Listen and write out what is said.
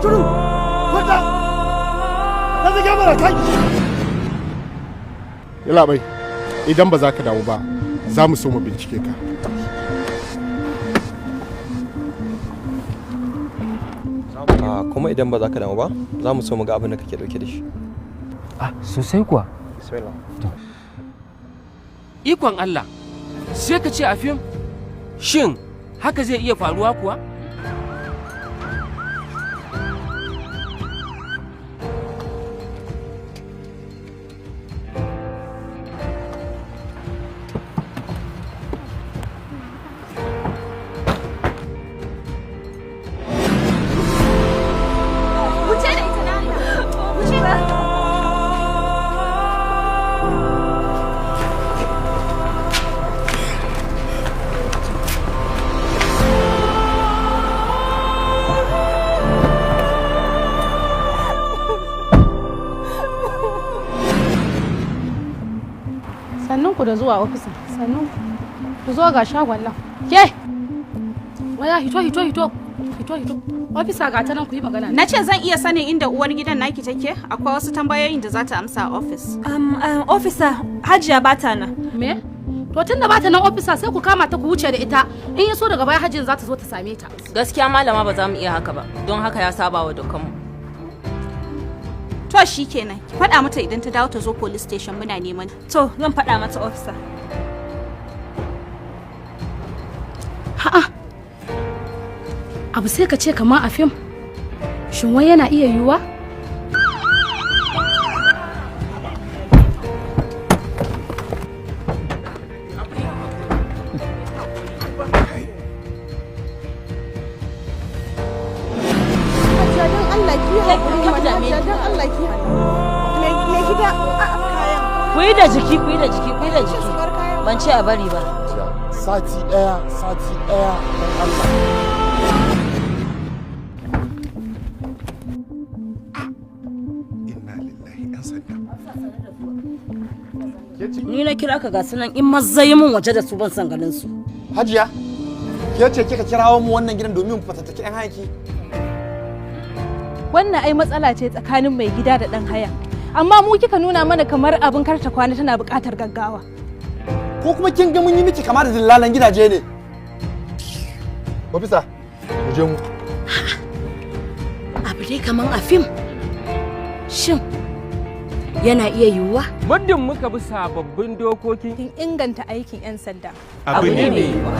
Shiru! Kwanta! Na zage mana kai! Yallaɓai, idan ba za ka damu ba, za mu so mu bincike ka. Kuma idan ba za ka damu ba, za mu so mu ga abin da kake dauke da shi. Ah, sosai kuwa. Bismillah. Ikon Allah, sai ka ce a fim, shin haka zai iya faruwa kuwa? Wuce da ita na Wuce da. Sannun ku da zuwa ofisa, sannun ku zo ga shagon nan. Ke! Waya, hito, hito, hito, hito, hito. Ofisa, ga ta nan, ku yi magana. Na ce zan iya sanin inda uwar gidan naki take? Akwai wasu tambayoyin da za ta amsa a ofis. Officer, Hajiya bata nan. Me? To tunda ba ta nan, ofisa, sai ku kama ta ku wuce da ita. In ya so daga baya hajjin za ta zo ta same ta. Gaskiya malama, ba za mu iya haka ba, don haka ya saba wa dokanmu. To shikenan, ki faɗa mata idan ta dawo ta zo police station, muna neman. To, zan faɗa mata, officer. Ha'a. Abu sai ka ce kamar a fim. Shin wai yana iya yiwuwa? Hajiya, don Allah ki haƙuri mana. Hajiya, don Allah ki haƙuri. Mai gida, a kayan. Ku yi da jiki, ku yi da jiki, ku yi da jiki. Ban ce a bari ba. Sati ɗaya, sati ɗaya, don Allah. Inna lillahi, yan sanda. Ni na kira ka, ga sunan, in maza yi mun waje da su, ban san ganin su. Hajiya, ke ce kika kirawo mu wannan gidan domin mu fatattaki 'yan hayaki? Wannan ai matsala ce tsakanin mai gida da ɗan haya. Amma mu kika nuna mana kamar abin karta kwana tana buƙatar gaggawa. Ko kuma kin ga mun yi miki kama da dillalan gidaje ne? Ofisa, mu je mu. Abu dai kaman a fim. Shin yana iya yiwuwa? Muddin muka bi sababbin dokokin Kin inganta aikin 'yan sanda. Abu ne mai yiwuwa.